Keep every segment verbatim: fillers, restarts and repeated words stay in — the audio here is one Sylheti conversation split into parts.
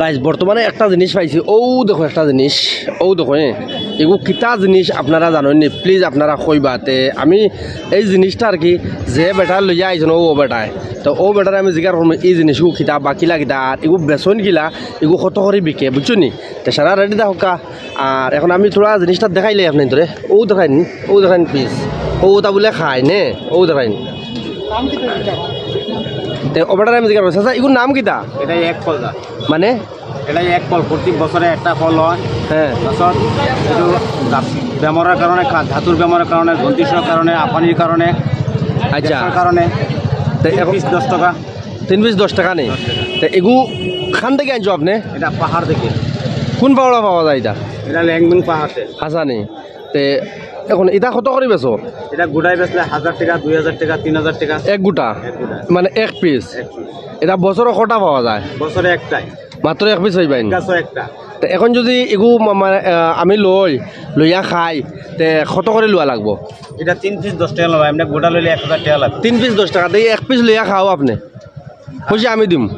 গাইস, বর্তমানে একটা জিনিস পাইছি, অউ দেখো একটা জিনিস, অউ দেখো, হ্যাঁ, এগু কিতা জিনিস আপনারা জানইন নি? প্লিজ আপনারা কইবা। তে আমি এই জিনিসটা আর কি, যে বেটা লইয়া আইছইন, অউ বেটায়, তো অউ বেটারে আমি জিকার করমু, এই জিনিসগু কিতা বা কিলা কিতা, আর এগু বেচইন কিলা, এগু কত করি বিকে, বুঝছো নি? তে সারা রেডি থাকউক্কা। আর এখন আমি থুড়া জিনিসটা দেখাইলাই আপনাইনতরে, অউ দেখাইন, অউ দেখাইন পিস, অউ ওটা বুলে খায় নে, অউ দেখাইন। তে অউ বেটারে আমি জিকার করমু, চাচা, এগুর নাম কিতা? এটা এক ফল দা। মানে? এটা এক ফল, প্রত্যেক বছরে একটা ফল হয়। হ্যাঁ। বছর একটু বেমারের কারণে, কা-, ধাতুর বেমারের কারণে, গ্রন্থির কারণে, আপানির কারণে, আচ্ছা। গ্যাসের কারণে। তে তিন এখন পিস দশ টাকা। তিন পিস দশ টাকা নি? দশ টাকা। তে এগু খান থাকি আনছো আপনে? এটা পাহাড় থাকি। কোন পাহাড়ো পাওয়া যায় এটা? এটা ল্যাংমিং পাহাড় থাকি। হাছা নি? তে এখন এটা কত করি বেচো? এটা গুটায় বেচলে হাজার টাকা, দুই হাজার টাকা, তিন হাজার টাকা। এক গুটা? এক গুটা। মানে এক পিস? এক পিস। এটা বছরো কটা পাওয়া যায়? বছরে একটাই। মাত্র এক পিস পাইবায় নি? গাছো একটা। তে এখন যদি এগু মা-, মানে, আহ, আমি লই, লইয়া খাই, তে কত করি লওয়া লাগবো? এটা তিন পিস দশ টাকা লওয়া, এমনি গুটা লইলে এক হাজার টাকা লাগবো। তিন পিস দশ টাকা, তে এক পিস লইয়া খাও আপনে। পয়সা আমি দিমু,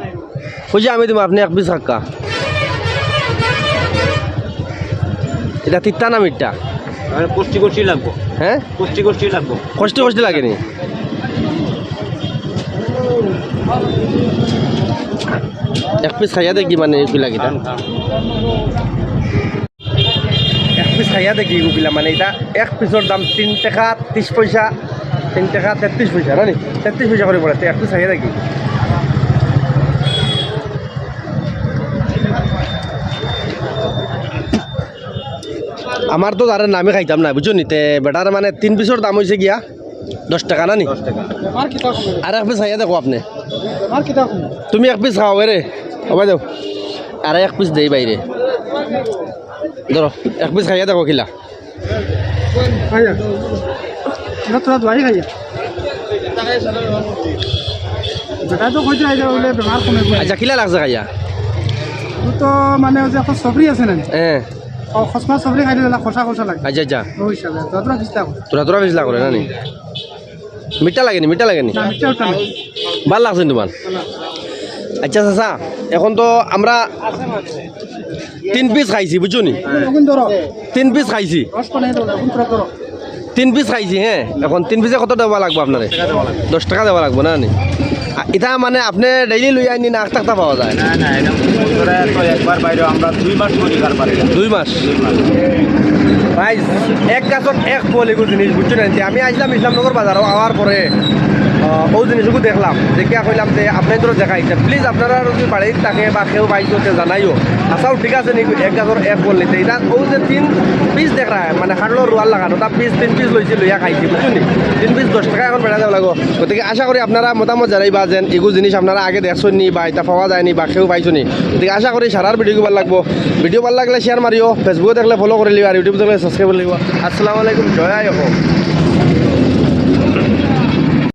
পয়সা আমি দিমু, আপনে এক পিস খাউক্কা। এটা তিতা না মিঠা? মানে কষ্টি কষ্টি লাগবো। হ্যাঁ? কষ্টি কষ্টি লাগবো। কষ্টি কষ্টি লাগে নি? এক পিস খাইয়া দেখি, মানে, কিলা কিতা। খান, খান। এক পিস খাইয়া দেখি এগু কিলা, মানে, এটা এক পিসর দাম তিন টাকা তিরিশ পয়সা, তিন টাকা তেত্রিশ পয়সা, না নি? তেত্রিশ পয়সা করি পড়ে, তে এক পিস খাইয়া দেখি। আমার তো তারে নামে খাইতাম না, বুঝছো নি? তে বেটার, মানে, তিন পিসর দাম অইছে গিয়া দশ টাকা, না নি? দশ টাকা। আর এক পিস খাইয়া দেখো আপনে। তুমি এক পিস খাও, এরে, ও ভাই, দাও। আর এক পিস দেই বাইরে। ধরো, এক পিস খাইয়া দেখো কিলা। খাইয়া। এটা তোরা দোয়াই খাইয়া। বেটা তো কইতে আইলে বলে বেমার কমে। আচ্ছা, কিলা লাগছে খাইয়া? ও তো মানে ওই যে এখন সবরি আছে না? হ্যাঁ। ও খসমা সবরি খাইলে না, খসা খসা লাগে। আচ্ছা, আচ্ছা। ওই হিসাবে। তোরা তোরা বিস্তার করে। তোরা তোরা বিস্তার করে, না নি? মিঠা লাগে নি, মিঠা লাগে নি? না, মিঠা ওঠা না। ভালা লাগছে নি তোমার? আচ্ছা চাচা, এখন তো আমরা তিন পিস খাইছি, বুঝছো নি? এখন ধরো। তিন পিস খাইছি। রস পানি ধরো, এখন পুরা ধরো। তিন পিস খাইছি, হ্যাঁ। এখন তিন পিসে কত দেওয়া লাগবো আপনারে? দশ টাকা দেওয়া লাগবো, না নি? আ, এটা মানে আপনে ডেইলি লই আইন নি, না আখতা আখতা পাওয়া যায়? না, না, এটা বছরে তো একবার বাইরে, আমরা দুই মাস করি কারবার এটা। দুই মাস? দুই মাস। ভাই, এক গাছর এক ফল এগু জিনিস, বুঝছো না? তে আমি আইছলাম ইসলামনগর বাজারো, আওয়ার পরে, আহ, অউ জিনিসগু দেখলাম, দেখিয়া কইলাম যে আপনাইনতরে দেখাই। তে please আপনারা যদি বাড়িত থাকে বা কেউ পাইছো তে জানাইও। আচ্ছা, ঠিক আছে নি, এক গাছর এক ফল নিতে। এটা অউ যে তিন পিস দেখরা, মানে, কাটলো রুয়ার লাগানো, তা পিস, তিন পিস লইছি, লইয়া খাইছি, বুঝছো নি? তিন পিস দশ টাকা এখন বেটা দেওয়া লাগবো। গতিকে আশা করি আপনারা মতামত জানাইবা যেন এগু জিনিস আপনারা আগে দেখছইন নি বা এটা পাওয়া যায় নি বা কেউ পাইছো নি। গতিকে আশা করি সারার video ভালা লাগবো। Video ভালা লাগলে share মারিও, Facebook দেখলে follow করি লিও, আর YouTube দেখলে subscribe করি লিও। আসসালামু আলাইকুম, জয় আই অসম।